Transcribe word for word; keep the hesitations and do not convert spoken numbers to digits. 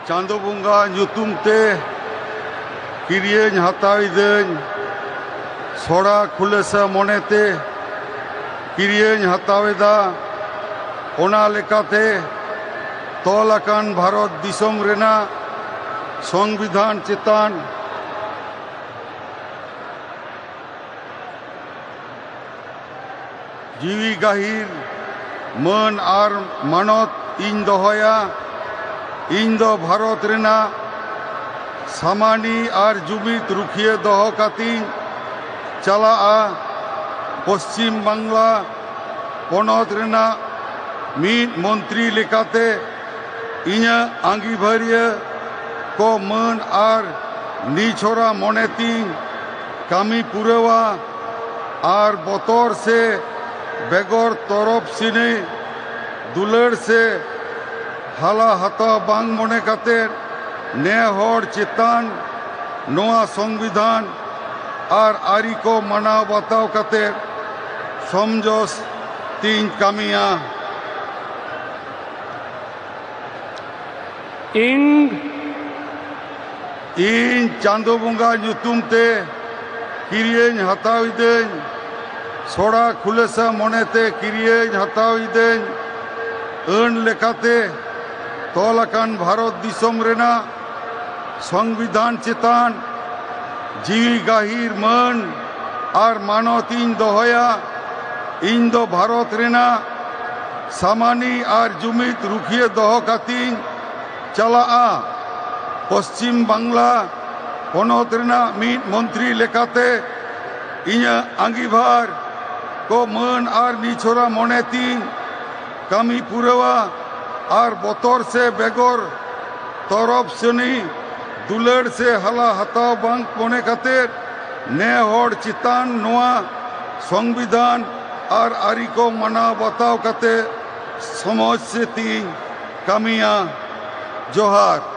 ᱪᱟᱸᱫᱚ ᱵᱚᱸᱜᱟ ᱧᱩᱛᱩᱢ ᱛᱮ ᱠᱤᱨᱤᱭᱟᱹᱧ ᱦᱟᱛᱟᱣ ᱤᱫᱟᱹᱧ, ᱥᱚᱲᱟ ᱠᱷᱩᱞᱟᱹᱥᱟ ᱢᱚᱱᱮᱛᱮ ᱠᱤᱨᱤᱭᱟᱹᱧ ᱦᱟᱛᱟᱣ ᱮᱫᱟ᱾ ᱚᱱᱟ ᱞᱮᱠᱟᱛᱮ ᱛᱚᱞ ᱟᱠᱟᱱ ᱵᱷᱟᱨᱚᱛ ᱫᱤᱥᱚᱢ ᱨᱮᱱᱟᱜ ᱥᱚᱝᱵᱤᱫᱷᱟᱱ ᱪᱮᱛᱟᱱ ᱡᱤᱣᱤ ᱜᱟᱹᱦᱤᱨ ᱢᱟᱹᱱ ᱟᱨ ᱢᱟᱱᱚᱛ ᱤᱧ ᱫᱚᱦᱚᱭᱟ᱾ ᱤᱧ ᱫᱚ ᱵᱷᱟᱨᱚᱛ ᱨᱮᱱᱟᱜ ᱥᱟᱢᱟᱱᱤ ᱟᱨ ᱡᱩᱢᱤᱫ ᱨᱩᱠᱷᱤᱭᱟᱹ ᱫᱚᱦᱚ ᱠᱟᱛᱮᱧ ᱪᱟᱞᱟᱜᱼᱟ᱾ ᱯᱚᱥᱪᱤᱢ ᱵᱟᱝᱞᱟ ᱯᱚᱱᱚᱛ ᱨᱮᱱᱟᱜ ᱢᱤᱫ ᱢᱚᱱᱛᱨᱤ ᱞᱮᱠᱟᱛᱮ ᱤᱧᱟᱹᱜ ᱟᱺᱜᱤᱵᱷᱟᱹᱨᱤᱭᱟᱹ ᱠᱚ ᱢᱟᱹᱱ ᱟᱨ ᱱᱤᱪᱷᱚᱨᱟ ᱢᱚᱱᱮ ᱛᱤᱧ ᱠᱟᱹᱢᱤ ᱯᱩᱨᱟᱹᱣᱟ ᱟᱨ ᱵᱚᱛᱚᱨ ᱥᱮ ᱵᱮᱜᱚᱨ ᱛᱚᱨᱚᱯ ᱥᱤᱱᱤ ᱫᱩᱞᱟᱹᱲ ᱥᱮ ᱦᱟᱞᱟ ᱦᱟᱛᱟᱣ ᱵᱟᱝ ᱢᱚᱱᱮ ᱠᱟᱛᱮ ᱱᱮ ᱦᱚᱲ ᱪᱮᱛᱟᱱ ᱱᱚᱣᱟ ᱥᱚᱝᱵᱤᱫᱷᱟᱱ ᱟᱨ ᱟᱹᱨᱤ ᱠᱚ ᱢᱟᱱᱟᱣ ᱵᱟᱛᱟᱣ ᱠᱟᱛᱮ ᱥᱚᱢᱡᱚᱥ ᱛᱤᱧ ᱠᱟᱹᱢᱤᱭᱟ᱾ ᱤᱧ ᱤᱧ ᱪᱟᱸᱫᱚ ᱵᱚᱸᱜᱟ ᱧᱩᱛᱩᱢ ᱛᱮ ᱠᱤᱨᱤᱭᱟᱹᱧ ᱦᱟᱛᱟᱣ ᱤᱫᱟᱹᱧ, ᱥᱚᱲᱟ ᱠᱷᱩᱞᱟᱹᱥᱟ ᱢᱚᱱᱮᱛᱮ ᱠᱤᱨᱤᱭᱟᱹᱧ ᱦᱟᱛᱟᱣ ᱤᱫᱟᱹᱧ, ᱟᱹᱱ ᱞᱮᱠᱟᱛᱮ ᱛᱚᱞ ᱟᱠᱟᱱ ᱵᱷᱟᱨᱚᱛ ᱫᱤᱥᱚᱢ ᱨᱮᱱᱟᱜ ᱥᱚᱝᱵᱤᱫᱷᱟᱱ ᱪᱮᱛᱟᱱ ᱡᱤᱣᱤ ᱜᱟᱹᱦᱤᱨ ᱢᱟᱹᱱ ᱟᱨ ᱢᱟᱱᱚᱛ ᱤᱧ ᱫᱚᱦᱚᱭᱟ᱾ ᱤᱧ ᱫᱚ ᱵᱷᱟᱨᱚᱛ ᱨᱮᱱᱟᱜ ᱥᱟᱢᱟᱱᱤ ᱟᱨ ᱡᱩᱢᱤᱫ ᱨᱩᱠᱷᱤᱭᱟᱹ ᱫᱚᱦᱚ ᱠᱟᱛᱮᱧ ᱪᱟᱞᱟᱜᱼᱟ᱾ ᱯᱚᱥᱪᱤᱢ ᱵᱟᱝᱞᱟ ᱯᱚᱱᱚᱛ ᱨᱮᱱᱟᱜ ᱢᱤᱫ ᱢᱚᱱᱛᱨᱤ ᱞᱮᱠᱟᱛᱮ ᱤᱧᱟᱹᱜ ᱟᱺᱜᱤᱵᱷᱟᱨ ᱠᱚ ᱢᱟᱹᱱ ᱟᱨ ᱱᱤᱪᱷᱚᱨᱟ ᱢᱚᱱᱮ ᱛᱤᱧ ᱠᱟᱹᱢᱤ ᱯᱩᱨᱟᱹᱣᱟ ᱟᱨ ᱵᱚᱛᱚᱨ ᱥᱮ ᱵᱮᱜᱚᱨ ᱛᱚᱨᱚᱯ ᱥᱟᱹᱱᱤ ᱫᱩᱞᱟᱹᱲ ᱥᱮ ᱦᱟᱞᱟ ᱦᱟᱛᱟᱣ ᱵᱟᱝ ᱢᱚᱱᱮ ᱠᱟᱛᱮ ᱱᱮ ᱦᱚᱲ ᱪᱮᱛᱟᱱ ᱱᱚᱣᱟ ᱥᱚᱝᱵᱤᱫᱷᱟᱱ ᱟᱨ ᱟᱹᱨᱤ ᱠᱚ ᱢᱟᱱᱟᱣ ᱵᱟᱛᱟᱣ ᱠᱟᱛᱮ ᱥᱚᱢᱚᱡᱽ ᱥᱮ ᱛᱤᱧ ᱠᱟᱹᱢᱤᱭᱟ᱾ ᱡᱚᱦᱟᱨ᱾